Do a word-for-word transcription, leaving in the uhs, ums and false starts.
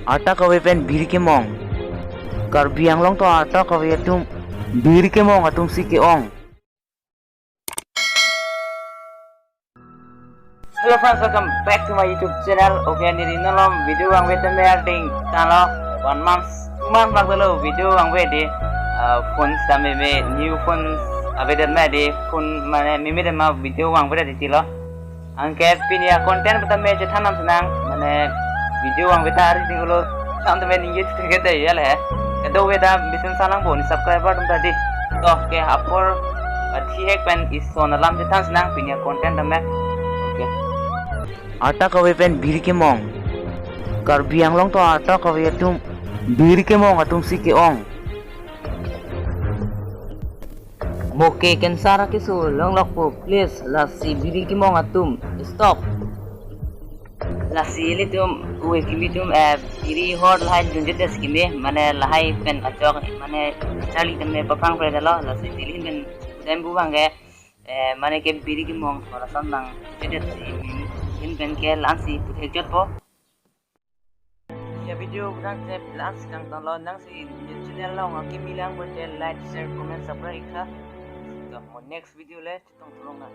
Arta kave pen biri kemong. Karbi Anglong to arta kave atum biri kemong atum si ke-ong. Hello friends, welcome back to my YouTube channel. Okay, neli non video vangve tame arding tanglo one month, two months bak dolo video vangve di, uh, phone sitame me new phone avedet ma di phone mane mimi de ma video vangve di tilo. Anke pini a-content tame chethan nam senang, mane video vangve ta ari ding ulo sam tame ning ye thek te ya le. Kedo veda bisen salang bo ni subscriber atum ta di. To ke apor athihek pen ison alam chethan senang pini a-content tame. Okay. Arta kave pen biri kemong. Karbi Anglong to arta kave atum biri kemong atum si ke-ong. Mo ke cancer akeso longlok po, please, lasi biri kemong atum stop. Lasi ilitum ove kimi atum, eh, biri hor lahai dunjedet kimi, mane lahai pen achok, mane charli tame paprang pre dalo, lasi neli pen dem bu bang ke, eh, mane ke biri kemong thora sam nang dunjedet si, hin pen ke la-an si puthek jot po. Ya video bang ke la-an si kangtanglo, nang si channel along akimi lang bo te like, share, comment, subscribe ikha. To mo next video le chetong tulong na.